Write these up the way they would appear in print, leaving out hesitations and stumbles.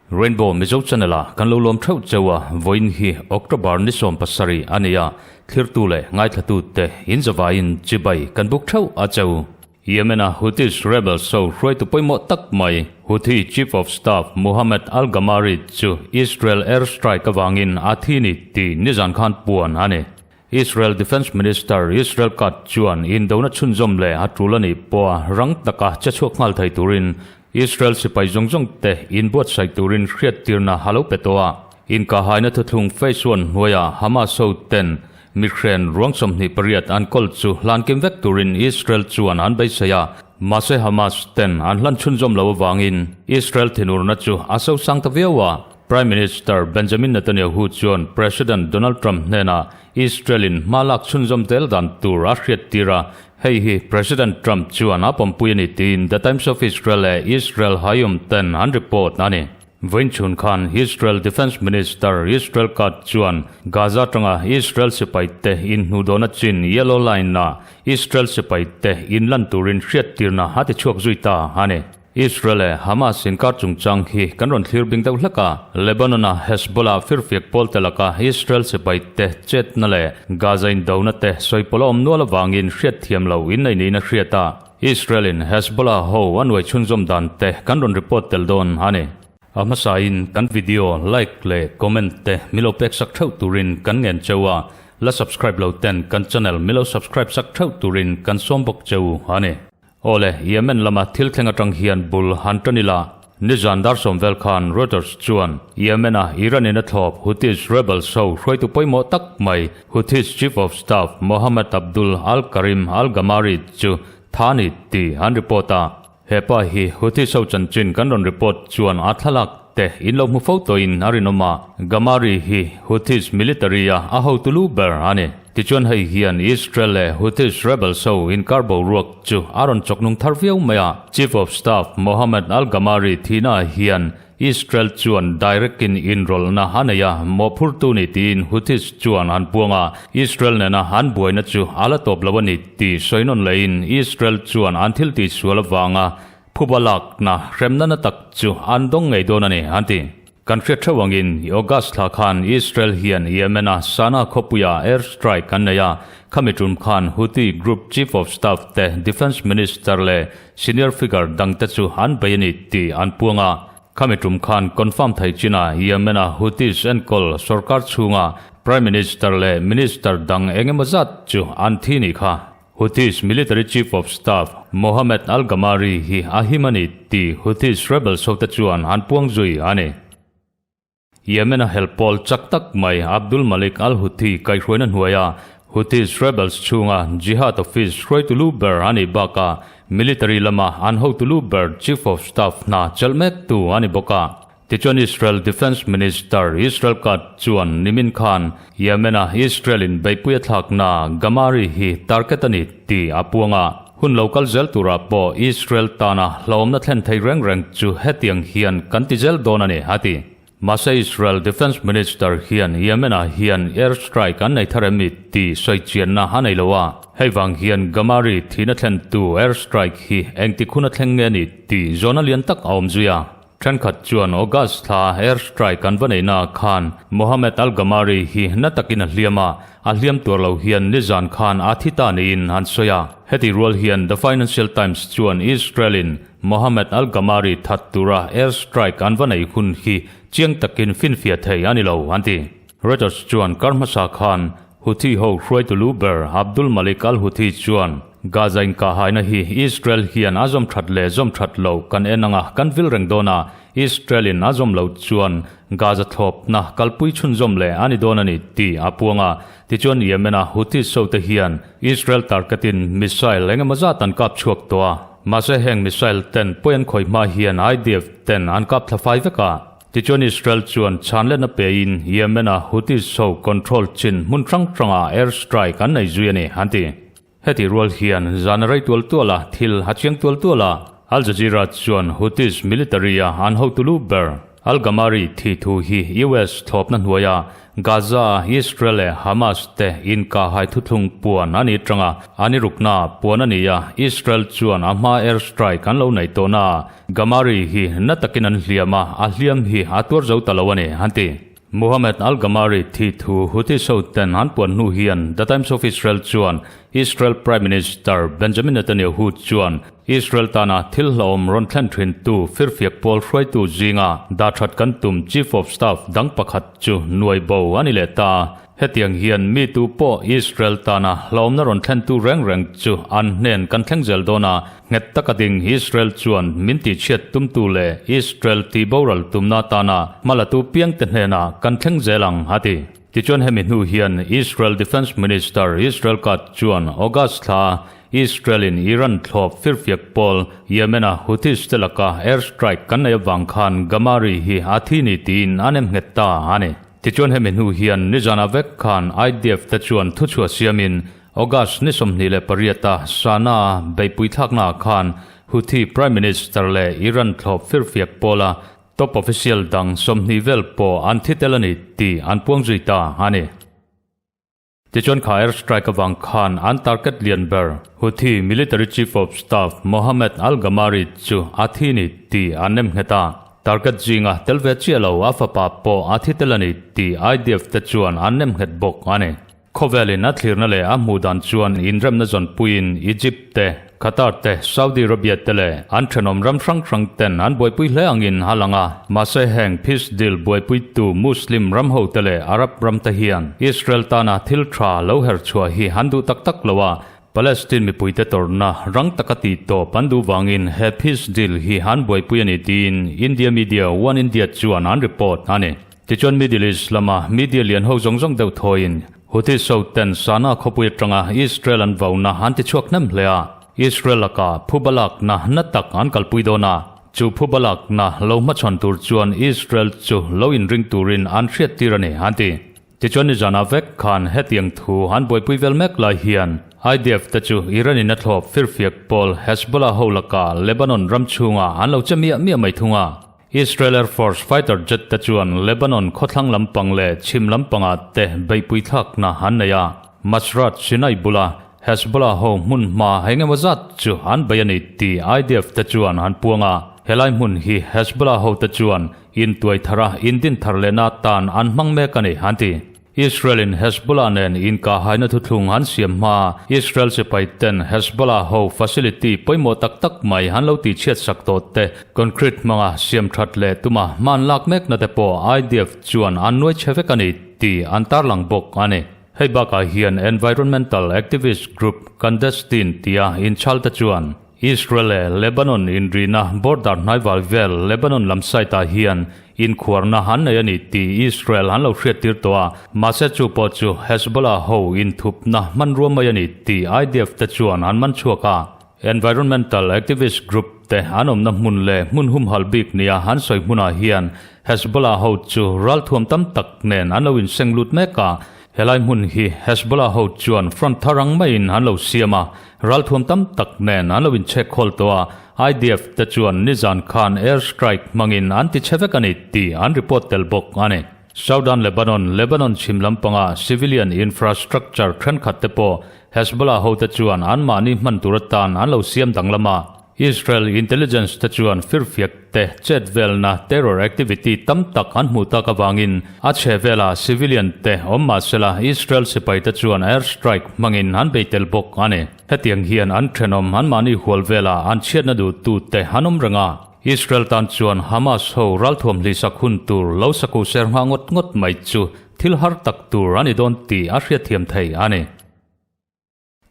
Rainbow Mizo Channel ah kan lo lawm theuh cheu a, vawiin hi October ni 17 a ni a, thlirtu leh ngaithlatu te in zavaiin chibai kan buk theuh a cheu. Yemen-a Houthis rebels ho hruaitu pawimawh tak mai, Houthi Chief of Staff Mohammed al-Ghamari chu Israel air strike avangin a thi ni tih nizan khan puan a ni. Israel Defence Minister Israel Katz chuan indona chhunzawm leh a tul a nih pawha rang taka che chhuak nghal thei turin Israel sipai zawng zawng te inbuatsaih turin hriattirna a lo pe tawh a. Inkahaina thuthlung phase one hnuaiah Hamas ho ten Mihren ruang 28 an kawl chu hlan kim vek turin Israel chuan an beisei a, mahse Hamas ten an hlan chhunzawm lo avangin Israel thinurna chu a sosang ta viau a. Prime Minister Benjamin Netanyahu chuan President Donald Trump hnenah Israel-in hma lak chhunzawm tel dan tur a hriattir a, hei hi President Trump chuan a pawmpui a ni tiin The Times of Israel leh Israel Hayom ten an report a ni. Vawiin chhun khan Israel Defence Minister Israel Katz chuan Gaza atanga Israel sipaite inhnuhdawhna chin Yellow Line-ah Israel sipaite inlan turin hriattirna a ti chhuak zui ta a ni. Israel leh Hamas inkar chungchang hi kan rawn thlir bing deuh hlek a, Lebanon-a Hezbollah firfiak pawl te laka Israel sipaite chetna leh Gaza indona te sawipawl a awm nual avangin hriatthiam lo innei niin a hriat a. Israel-in Hezbollah ho a nuai chhunzawm dan te kan rawn report tel dawn a ni. A hmasain kan video like leh comment te milo pek sak theuh turin kan ngen cheu a, la subscribe lo ten kan channel milo subscribe sak theuh turin kan sawm bawk cheu a ni. Awle, Yemen lama thil thleng atang hian bul han tan ila, nizan dar sawm vel khan Reuters chuan Yemen-a Iran-in a thlawp Houthis rebels ho hruaitu pawimawh tak mai Houthis Chief of Staff Mohammed Abdul al-Karim al-Ghamari chu tha ni tih an report a. He pa hi Houthis ho chanchin kan rawn report chuan a thlalak te in lo hmu fo tawhin a rinawm a, Ghamari hi Houthis military-a a hotu lu ber a ni. Tichuan hei hian Israel leh Houthis rebels ho inkar boruak chu a rawn chawknung thar viau mai a. Chief of Staff Mohammed al-Ghamari thihnaah hian Israel chuan direct in inrawlhna a nei a, mawhphurtu ni tiin Houthis chuan an puang a, Israel nena an buaina chu a la tawp lo a ni tih sawi nawn lehin Israel chuan an thil tihsual avanga phuba lakna hremna na tak chu an dawng ngei dawn a ni, an ti. Kan hriat theuh angin August thla khan Israel hian Yemen-a Sanaa khawpuia air strike an nei a, khami tum khan Houthi group chief of staff te defence minister leh senior figure dangte chu an bei a ni tih an puang a. Khami tum khan confirm thei chinah Yemen-a Houthis enkawl sorkar chhunga prime minister leh minister dang eng emaw zat chu an thi nih kha. Houthis military chief of staff Mohammed al-Ghamari hi a him a ni tih Houthis rebels hote chuan an puang zui a ni. Yemen-a hel pawl chak tak mai Abdul Malik al-Houthi kaihhruaina hnuaia Houthis rebels chhunga Jihad office hruaitu lu ber a nih bakah military lama an hotu lu ber chief of staff hna chelh mektu a ni bawk a. Tichuan Israel Defence Minister Israel Katz chuan nimin khan Yemen-a Israel-in beihpui a thlakna Ghamari hi target a ni tih a puang a. Hun lo kal zel turah pawh Israel tana hlauhawmna thlen thei reng reng chu hetiang hian kan ti zel dawn a ni, a ti. Mahse Israel Defence Minister hian Yemen-ah hian air strike an nei thar em ni tih sawi chianna a nei lo a. Hei vang hian Ghamari thihna thlentu air strike hi engtik hun a thleng nge ni tih zawhna lian tak a awm zui a. Thenkhat chuan August thla air strike an va neihna khan Mohammed al-Ghamari hi na takin a hliam a, a hliam tuar lo hian nizan khan a thi ta niin an sawi a. Heti rual hian The Financial Times chuan Israel-in Mohammed al-Ghamari that tura air strike an va nei hun hi chiang takin finfiah thei a ni lo an ti. Reuters chuan kar hmasa khan Houthi ho hruaitu lu ber Abdul Malik al-Houthi chuan Gaza inkahaina hi Israel hian a zawm that leh zawm that loh kan en anga kan vil reng dawn a, Israel-in a zawm loh chuan Gaza thlawpna kalpui chhunzawm leh a ni dawn a ni tih a puang a. Tichuan Yemen-a Houthis hote hian Israel target-in missile eng emaw zat an kap chhuak tawh a, mahse heng missile ten pawi an khawih hma hian IDF ten an kap thla fai vek a. Tichuan Israel chuan chhanletna pein Yemen-a Houthis ho control chin hmun hrang hrangah air strike an nei zui a ni, an ti. Heti rual hian zan a rei tual tual a, thil a chiang tual tual a. Al Jazeera chuan Houthis military-a an hotu lu ber Al-Ghamari thi thu hi US thlawpna hnuaia Gaza-a Israel leh Hamas te inkahhai thuthlung puan a ni tang a, an i rukna puan a ni a, Israel chuan a hma air strike an lo nei tawh na a, Gamari hi na takin an hliam a, a hliam hi a tuar zo ta lo a ni, an ti. Mohammed al-Gamari thi thu Houthis ho ten an puan hnu hian The Times of Israel chuan Israel Prime Minister Benjamin Netanyahu chuan Israel tana thil hlauhawm rawn thlen thin tu firfiak pawl hruaitu zinga dah that kan tum Chief of Staff dang pakhat chu nuai bo a ni leh ta. Hetiang hian mi tu pawh Israel tana hlauhawmna rawn thlen tu reng reng chu an hnen kan thleng zel dawn a, nghet taka ding Israel chuan min tihchhiat tumtu leh Israel tihboral tumna atana hmalatu piangte hnenah kan thleng zel ang, a ti. Tichuan hemi hnu hian Israel Defence Minister Israel Katz chuan August thla Israel-in Iran thlawp firfiak pawl Yemen-a Houthis te laka air strike kan nei avang khan Gamari hi a thi ni tiin a nem nghet ta a ni. Tichuan hemi hnu hian nizana vek khan IDF te chuan thuchhuah siamin August ni 28-a Sanaa beihpui thlaknaah khan Houthi Prime Minister leh Iran thlawp firfiak pawla top official dang 20 vel pawh an thi tel a ni tih an puang zui ta a ni. Tichuan kha air strike avang khan an target lian ber Houthi military chief of staff Mohammed al-Ghamari chu a thi ni tih an nem nghet a. Target zinga tel ve chiah lo a fapa pawh a thi tel a ni tih IDF te chuan an nem nghet bawk a ni. Khawvelin a thlirna leh a hmuh dan chuan inremna zawnpuiin Egypt te, Qatar te, Saudi Arabia te leh an thenawm ram hrang hrang ten an buaipui hle angin a lang a. Mahse heng peace deal buaipuitu Muslim ram ho te leh Arab ram te hian Israel tana thil tha lo her chhuah hi an duh tak tak lo a, Palestine mipuite tawrhna rang taka tih tawp an duh vangin he peace deal hi an buaipui a ni tiin India media One India chuan an report a ni. Tichuan Middle East lama media lian ho zawng zawng deuh thawiin Houthis ho ten Sanaa khawpui atanga Israel an vauna an ti chhuak hnem hle a, Israel lakah phuba lakna na tak an kalpui dawn a, chu phuba lakna lo hmachhawn tur chuan Israel chu lo inring turin an hriattir a ni, an ti. Tichuan nizanah vek khan hetiang thu an buaipui vel mek lai hian IDF te chu Iran in a thlawp firfiak pawl Hezbollah ho lakah Lebanon ram chhungah an lo che miah miah mai thung a. Israel Air Force fighter jet te chuan Lebanon khawthlang lampang leh chhim lampangah te beihpui thlakna an nei a. Masrat Sinai bula Hezbollah ho hmun hma eng emaw zat chu an bei a ni tih IDF te chuan an puang a. Helai hmun hi Hezbollah ho te chuan Intuai thara indin thar lehna atan an hmang mek a ni, an ti. Israel-in Hezbollah nen inkahhaina thuthlung an siam hma, Israel sipai ten Hezbollah ho facility pawimawh tak tak mai an lo tihchhiat sak tawh te concrete hmanga siam that leh tuma hman lak mekna te pawh IDF chuan an nuai chhe vek a ni tih an tarlang bawk a ni. Hei bakah hian environmental activist group Clandestine tia inchhal te chuan Israel leh Lebanon inrihna border hnaival vel Lebanon lam side ah hian inkhuarna an nei a ni tih Israel an lo hriattir tawh a, mahse chu pawh chu Hezbollah ho inthupna hmanrua mai a ni tih IDF te chuan an man chhuak a. Environmental activist group te an awmna hmun leh hmun humhalh bik nia an sawi hmunah hian Hezbollah ho chu ralthuam tam tak nen an lo inseng lut mek a, Helai hmun hi Hezbollah ho chuan front thar ang maiin an lo siam a, ralthuam tam tak nen an lo inchhek khawl tawh a, IDF te chuan nizan khan air strike hmangin an ti chhe vek a ni tih an report tel bawk a ni. Southern Lebanon, Lebanon chhim lampanga civilian infrastructure thenkhat te pawh Hezbollah hote chuan anmahni hman tur atan an lo siam danglam a, Israel intelligence te chuan firfiak te chet velna terror activity tam tak an hmuh tak avangin a chhe vela civilian te awm mahsela Israel sipai te chuan air strike hmangin an bei tel bawk a ni. Hetiang hian an thenawm anmahni hual vela an chhiatna duhtu te an awm reng a, Israel tan chuan Hamas ho ralthuam hlihsak hun tur lo saku ser nghah ngawt ngawt mai chu thil har tak tur a ni dawn tih a hriatthiam thei a ni.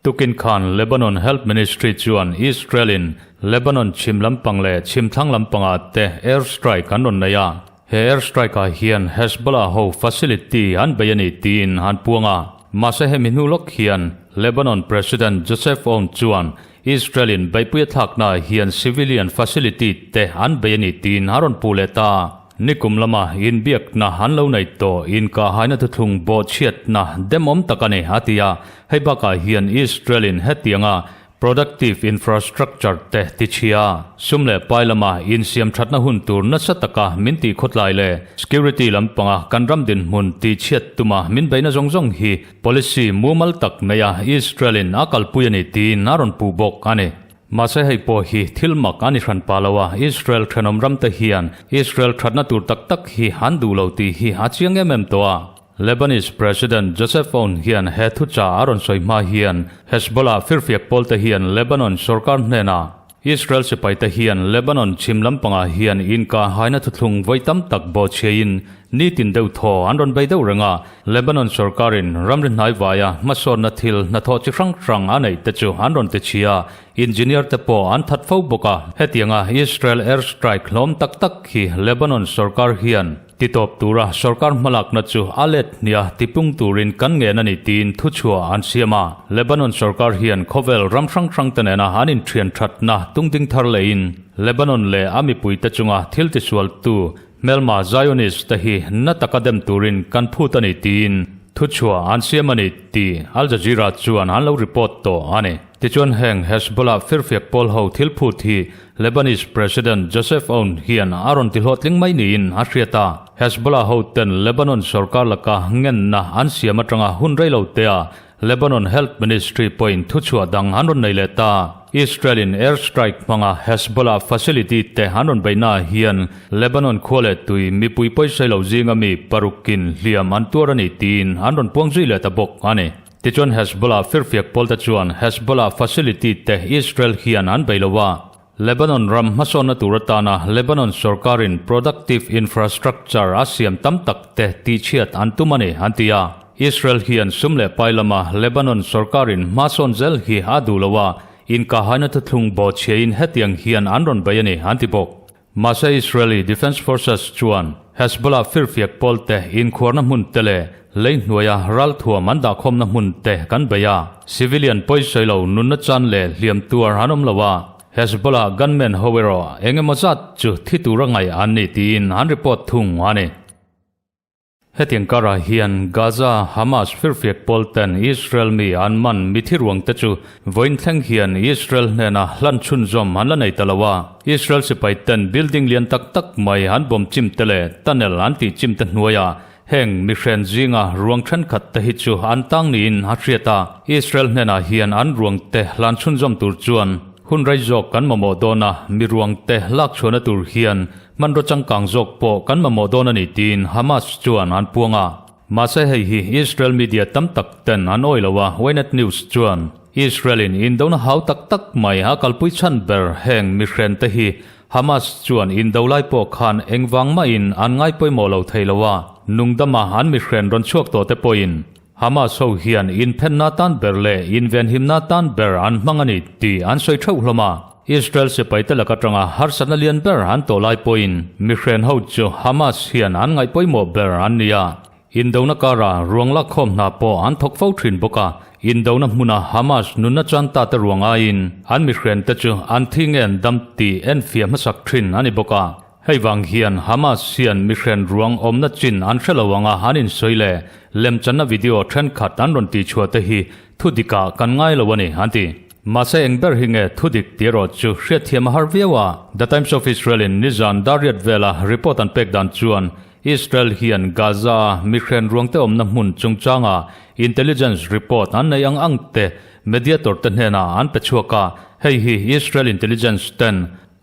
Tukin khan Lebanon Health Ministry chuan Israel-in Lebanon chhim lampang leh chhim thlang lampangah te air strike an rawn nei a, he air strike-ah hian Hezbollah ho facility an bei a ni tiin an puang a. Mahse hemi hnu lawk hian Lebanon President Joseph Aoun chuan Israel-in beihpui a thlaknaah hian civilian facility te an bei a ni tiin a rawn puh leh ta. Nikum lama inbiakna an lo nei tawh, inkahhaina thuthlung bawhchhiatna demawm tak a ni, a ti a. Hei bakah hian Israel-in hetianga Productive infrastructure te tichhia, sum leh pai lama insiam thatna hun tur nasa taka min tih khawtlai leh security lampanga kan ram dinhmun tihchhiat tuma min beihna zawng zawng hi policy mumal tak neia Israel-in a kalpui a ni tiin a rawn puh bawk a ni. Mahse hei pawh hi thil mak a ni hran pa lo a, Israel thenawm ramte hian Israel thatna tur tak tak hi an duh lo tih hi a chiang em em tawh a. Lebanese President Joseph Aoun hian he thuchah a rawn sawi hma hian Hezbollah firfiak pawlte hian Lebanon sorkar hnenah Israel sipaite hian Lebanon chhim lampangah hian inkahhaina thuthlung vawi tam tak bawhchhiain nitin deuh thaw an rawn bei deuh reng a, Lebanon sorkarin ramri hnaivaia hmasawnna thil hnathawh chi hrang hrang a neih te chu an rawn ti chhia a, engineer te pawh an that fo bawk a. Hetianga Israel air strike hlawm tak tak hi Lebanon sorkar hian Titawp tura sorkar hmalakna chu a let hnia tipung turin kan ngen a ni tiin thuchhuah an siam a. Lebanon sorkar hian khawvel ram hrang hrangte nena an inthian thatna tungding thar leiin Lebanon leh a mipuite chunga thil tisualtu hmelma Zionist te hi na taka dem turin kan phut a ni tiin thuchhuah an siam a ni tih Al Jazeera chuan an lo report tawh a ni. Tichuan heng Hezbollah firfiak pawl ho thil phut hi Lebanese President Joseph Aoun hian a rawn ti hlawhtling mai niin a hriat a, Hezbollah hoten Lebanon sorkar laka ngenna an siam atanga hun rei lo tea Lebanon Health Ministry pawhin thuchhuah dang an rawn nei leh ta. Israel-in air strike hmanga Hezbollah facility te an rawn beihnaah hian Lebanon khua leh tui mipui pawisai lo zinga mi parukin hliam an tuar a ni tiin an rawn puang zui leh ta bawk a ni. Tichuan Hezbollah firfiak pawlte chuan Hezbollah facility te Israel hian an bei lo a, Lebanon ram hmasawnna tur atana Lebanon sorkarin productive infrastructure a siam tam tak te tihchhiat an tum a ni, an ti a. Israel hian sum leh pai lama Lebanon sorkarin hmasawn zel hi a duh lo a, inkahaina thuthlung bawhchhiain hetiang hian an rawn bei a ni, an ti bawk. Mahse Israeli Defence Forces chuan Hezbollah firfiak pawlte inkhuarna hmun te leh lei hnuaia ralthuam an dahkhawmna hmun te kan bei a, civilian pawisawi lo nunna chan leh hliam tuar an awm lo a, Hezbollah gunmen ho erawh eng emaw zat chu thi tura ngaih an ni tiin an report thung a ni. Hetiang karah hian Gaza Hamas firfiak pawl ten Israel mi an man mithi ruang te chu vawiin thleng hian Israel hnena hlan chhunzawm an la nei ta lo a. Israel sipai ten building lian tak tak mai an bawm chim te leh tunnel an tih chim te hnuaiah heng mihren zinga ruang thenkhat te hi chu an tang niin a hriat a. Israel hnenah hian an ruang te hlan chhunzawm tur chuan hun rei zawk kan mamawh dawn a, mi ruang te lak chhuahna tur hian Hmanraw changkang zawk pawh kan mamawh dawn a ni tiin Hamas chuan an puang a. Mahse hei hi Israel media tam tak ten an awih lo a, Ynet News chuan Israel-in indona hau tak tak mai a kalpui chhan ber heng mihren te hi Hamas chuan indo lai pawh khan engvang mahin an ngai pawimawh lo thei lo a, nungdama an mihren rawn chhuak tawh te pawhin Hamas ho hian inphenna tan ber leh invenhimna tan ber an hmang a ni tih an sawi theuh hlawm a. Israel sipaite lak atanga harsatna lian ber an tawh lai pawhin mihren ho chu Hamas hian an ngaih pawimawh ber an ni a. Indona kara ruang lakkhawm hna pawh an thawk fo thin bawk a. Indona hmuna Hamas nunna chan ta te ruang aiin an mihren te chu an thi nge an dam tih enfiah hmasak thin a ni bawk a. Hei vang hian Hamas hian mihren ruang awmna chin an hre lo anga an insawi leh lemchanna video thenkhat an rawn tihchhuah te hi thudikah kan ngai lo a ni, an ti. Mahse eng ber hi nge thudik tih erawh chu hriatthiam a har viau a. The Times of Israel-in nizan darriat vela report an pek dan chuan Israel hian Gaza-a mihren ruangte awmna hmun chungchanga intelligence report an neih ang ang te mediator te hnenah an pe chhuak a, hei hi Israel intelligence ten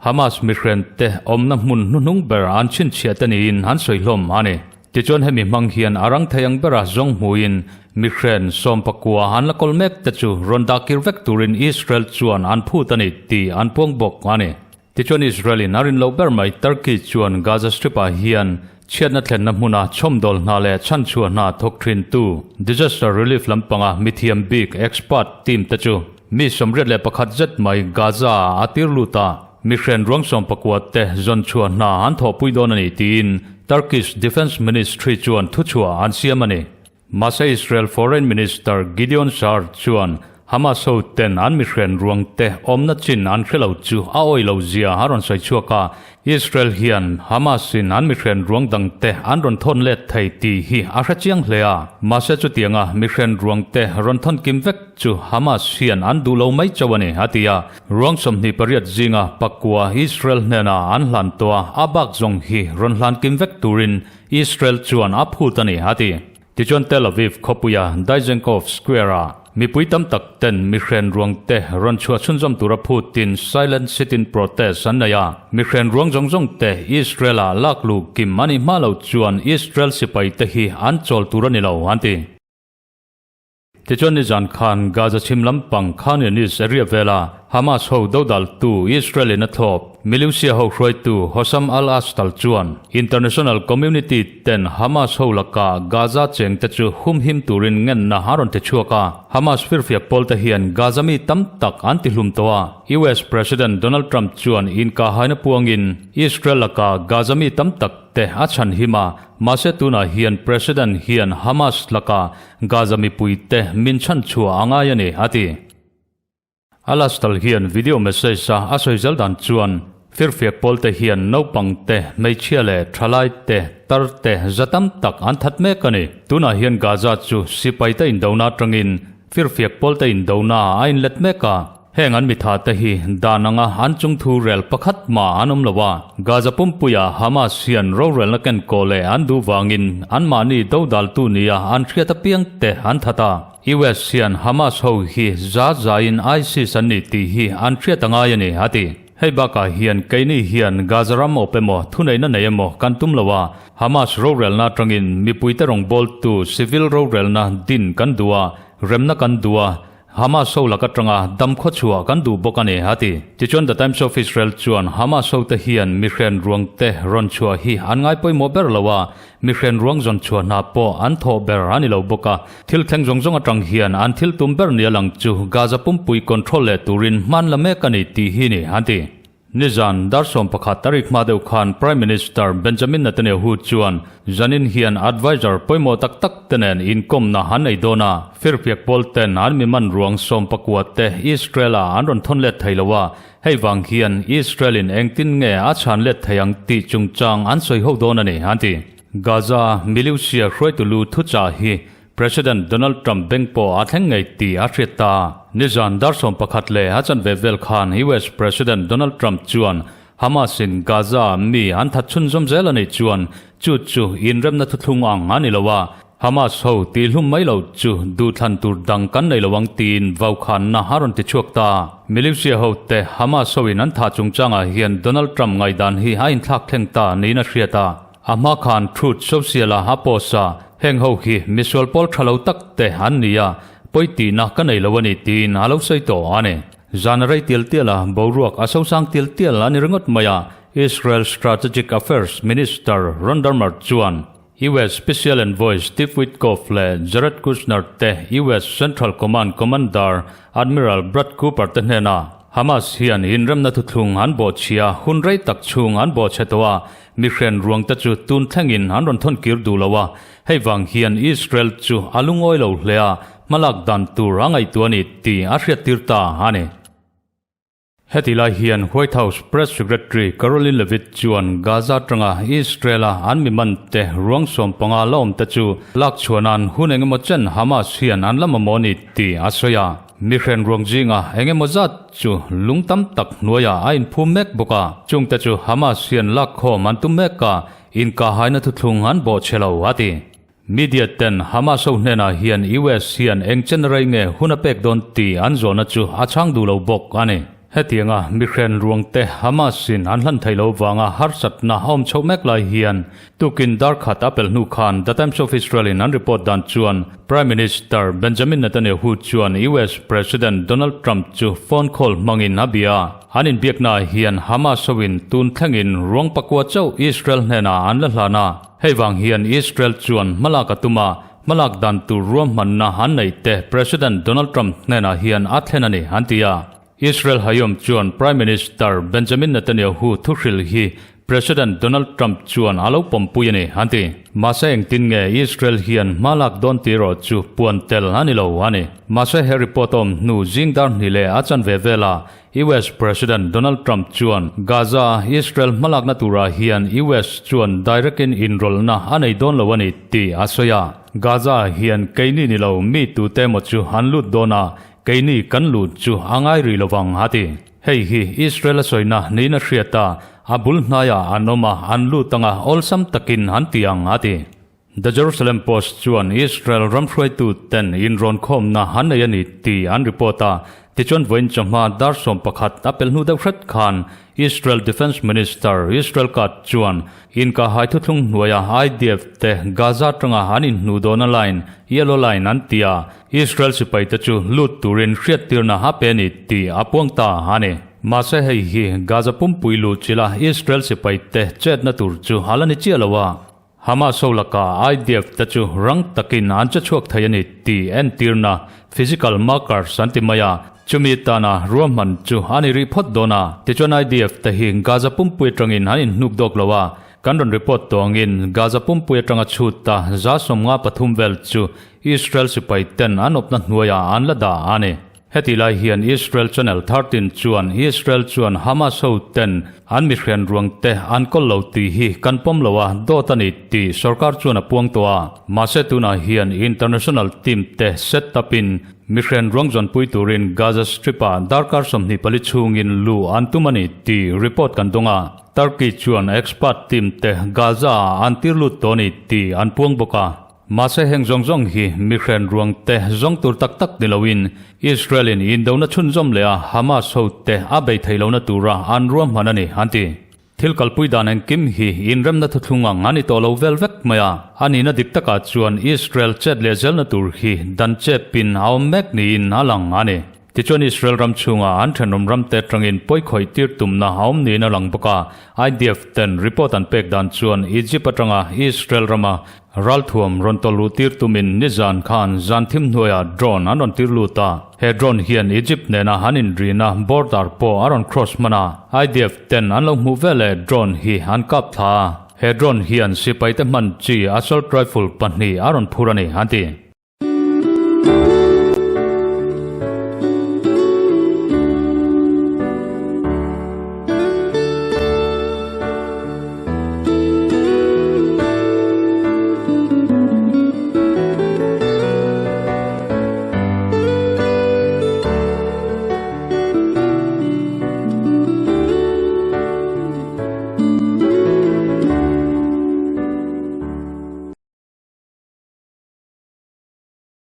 Hamas mihren te awmna hmun hnuhnung ber an chhinchhiah te niin an sawi hlawm a ni. Tichuan hemi hmang hian a rang thei ang bera zawng hmuin mihren sawmpakua an la kawl mek te chu rawn dah kir vek turin Israel chuan an phut a ni tih an puang bawk a ni. Tichuan Israel-in a rin loh ber mai Turkey chuan Gaza Strip-ah hian chhiatna thlenna hmuna chhawmdawl hna leh chhanchhuah hna thawk thintu disaster relief lampanga mithiam bik expert team te chu Mi 81 zet mai Gaza-ah a tir lut a, mihren ruang 14 te zawn chhuah hna an thawhpui dawn a ni tiin Turkish Defence Ministry chuan thuchhuah an siam a ni. Mahse Israel Foreign Minister Gideon Saar chuan Hamas ho ten an mihren ruang te awmna chin an hre lo chu a awih lo zia a rawn sawi chhuak a, Israel hian Hamas in an mihren ruang dang te an rawn thawn let thei tih hi a hre chiang hle a, mahse chutianga mihren ruang te rawn thawn kim vek chu Hamas hian an duh lo mai chauh a ni, a ti a. Ruang 28 zinga pakua Israel hnena an hlan tawh a, a bak zawng hi rawn hlan kim vek turin Israel chuan a phut a ni, a ti. Tichuan Tel Aviv khawpuia Dizengoff Square-ah mipui tam tak ten mihren ruang te rawn chhuah chhunzawm tura phutin silent sit-in protest an nei a. Mihren ruang zawng zawng te Israel-ah lak luh kim a nih hma lo chuan Israel sipai te hi an chawl tur a ni lo, an ti. Tichuan nizan khan Gaza chhim lampang Khan Younis area vela Hamas ho dodaltu Israel-in a thlawp Miliusia ho hruaitu Hossam al-Astal chuan international community ten Hamas ho laka Gaza chengte chu humhim turin ngenna a rawn ti chhuak a. Hamas firfiak pawlte hian Gaza mi tam tak an ti hlum tawh a. US President Donald Trump chuan inkahaina puangin Israel laka Gaza mi tam tak te a chhanhim a, mahse tunah hian President hian Hamas laka Gaza mipuite min chhanchhuah a ngai a ni, a ti. Alastal hian video message a a sawi zel dan chuan firfiak pawlte hian naupang te, hmeichhia leh thalai te, tar te za tam tak an that mek a ni. Tunah hian Gaza chu sipaite indona atangin firfiak pawlte indona a inlet mek a. Heng an mitha te hi dan anga an chungthu rel pakhat mah an awm lo a. Gaza pumpuia Hamas hian rorelna kenkaw leh an duh vangin anmahni dodaltu nia an hriat apiang te an that a. US hian Hamas ho hi za zain ISIS an ni tih hi an hriat a ngai a ni, a ti. Hei bakah hian keini hian Gaza ram awp emaw, thuneihna nei emaw kan tum lo a, Hamas rorelna atangin mipuite rawngbawltu civil rorelna din kan duh a, remna kan duh a, Hamas ho lak atanga dam khawchhuah kan duh bawk a ni, a ti. Tichuan The Times of Israel chuan Hamas hote hian mihren ruangte rawn chhuah hi an ngai pawimawh ber lo a, Mihren ruang zawn chhuah hna pawh an thawh ber a ni lo bawk a, thil thleng zawng zawng atang hian an thil tum ber nia lang chu Gaza pumpui control leh turin hman la mek a ni tih hi ni an ti. Nizan, dar 11 tarik hma deuh khan Prime Minister Benjamin Netanyahu chuan zanin hian adviser pawimawh tak tak te nen inkawmna an nei dawn a, firfiak pawl ten an mi man ruang 19 te Israel-ah an rawn thawn let thei lo a, Hei vang hian Israel-in engtin nge a chhan let thei ang tih chungchang an sawi ho dawn a ni, an ti. Gaza miliusia hruaitu lu thuchah hi President Donald Trump beng pawh a thleng ngei tih a hriat ta. Nizan dar 11 leh a chanve vel khan US President Donald Trump chuan Hamas-in Gaza mi an that chhunzawm zel a nih chuan chu chu inremna thuthlung ang a ni lo a, Hamas ho tihhlum mai lo chu duhthlan tur dang kan nei lo ang tiin vaukhanna a rawn ti chhuak ta. Militia ho te Hamas ho in an thah chungchangah hian Donald Trump ngaihdan hi a inthlak thleng ta niin a hriat a. A hma khan Truth Social-a a post a, heng ho hi misual pawl tha lo tak te an ni a, pawi tihna ka nei lo a ni tiin a lo sawi tawh a ni. Zan a rei tial tial a, boruak a sosang tial tial a ni ringawt mai a, Israel Strategic Affairs Minister Ron Dermer chuan US Special Envoy Steve Witkoff leh Jared Kushner te US Central Command Commander Admiral Brad Cooper te hnenah Hamas hian inremna thuthlung an bawhchhia hun rei tak chhung an bawhchhe tawh a, mihren ruang te chu tun thlengin an rawn thawn kir duh lo a, hei vang hian Israel chu a lungawi lo hle a, hmalak dan tur a ngaihtuah a ni tih a hriattir ta a ni. Heti lai hian White House Press Secretary Karoline Leavitt chuan Gaza atanga Israel-a an mi mante ruang 15 la awmte chu lak chhuahna'n hun engemaw chen Hamas hian an la mamawh a ni tih a sawi a. Mihren ruang zinga engemaw zat chu lung tam tak hnuaiah a inphum mek bawk a, chungte chu Hamas hian lak khawm an tum mek a, inkahaina thuthlung an bawhchhe lo, a ti. Media ten Hamas ho hnenah hian US hian eng chen rei nge hun a pek dawn tih an zawhna chu a chhang duh lo bawk a ni. Hetianga mihren ruangte Hamas in an hlan theih lo vanga harsatna a awm chhoh mek lai hian tukin dar khat a pelh hnu khan The Times of Israel in an report dan chuan Prime Minister Benjamin Netanyahu chuan US President Donald Trump chu phone call hmangin a bia a. An inbiaknaah hian Hamas ho in tun thlengin ruang pakua chauh Israel hnenah an la hlan a. Hei vang hian Israel chuan hmalak a tum a, hmalak dan tur ruahmanna an neih te President Donald Trump hnenah hian a thlen a ni, an ti a. Israel Hayom chuan Prime Minister Benjamin Netanyahu thuhrilh hi. President Donald Trump chuan a lo pawmpui a ni, an ti. Mahse engtin nge Israel hian hma lak dawn tih erawh chu puan tel a ni lo a ni. Mahse he report awm hnu zing dar hnih leh a chanve velah US President Donald Trump chuan Gaza a Israel hmalakna turah hian US chuan direct in inrawlhna a nei dawn lo a ni tih a sawi a. Gaza ah hian keini ni lo mi tute emaw chu an lut dawn a, keini kan lut chu a ngai rih lo vang a ti. Hei hi Israel a sawina niin a hriat a, a bul hnaiah an awm a, an lut anga awlsam takin an ti ang a ti. The Jerusalem Post chuan Israel ram hruaitu ten inrawnkhawmna an nei a ni tih an report a, tichuan vawiin chawhma dar 11 a pel hnu deuh hret khan Israel Defence Minister Israel Katz chuan inkahhai thuthlung hnuaia IDF te Gaza atanga an inhnuh dawhna line, Yellow Line an ti a, Israel sipaite chu lut turin hriattirna a pe a ni tih a puang ta a ni. Mahse hei hi Gaza pumpui luh chila Israel sipaite chetna tur chu a la ni chiah lo a. Hamas ho laka IDF te chu rang takin an che chhuak thei a ni tih entirna physical markers an ti mai a, chumi tana ruahman chu a ni rih phawt dawn a. Tichuan IDF te hi Gaza pumpui atangin an inhnuk dawk lo a, kan rawn report tawh angin Gaza pumpui atanga chhut ta 53 vel chu Israel sipai ten an awpna hnuaiah an la dah a ni. Heti lai hian Israel Channel 13 chuan Israel chuan Hamas ho ten an mihrian ruang te an kawl lo tih hi kan pawm lo a, dawt a ni tih sorkar chuan a puang tawh a. Mahse tunah hian international team te set up in mihrian ruang zawnpui turin Gaza Strip ah darkar 24 chhungin luh an tum a ni tih report kan dawng a. Turkey chuan expert team te Gaza ah an tir lut tawh a ni tih an puang bawk a. Mahse heng zawng zawng hi mihren ruang te zawng tur tak tak ni loin Israel in indona chhunzawm leh a Hamas ho te a bei thei lohna tura an ruahman a ni an ti. Thil kalpui dan engkim hi inremna thuthlung ang a ni tawh lo vel vek mai a, a nihna dik takah chuan Israel chet leh zelna tur hi dan chepin a awm mek niin a lang a ni. Tichuan Israel ram chhunga an thenawm ramte atangin pawikhawih tir tumna a awm niin a lang bawk a, IDF ten report an pek dan chuan Egypt atanga Israel rama Ralthuam rawn tawlh luh tir tumin nizan khan zan thim hnuaiah drone an rawn tir lut a, he drone hian Egypt nena an inrina border pawh a rawn cross hman a, IDF ten an lo hmuh veleh drone hi an kap thla a, he drone hian sipaite hman chi assault rifle pahnih a rawn phur a ni, an ti.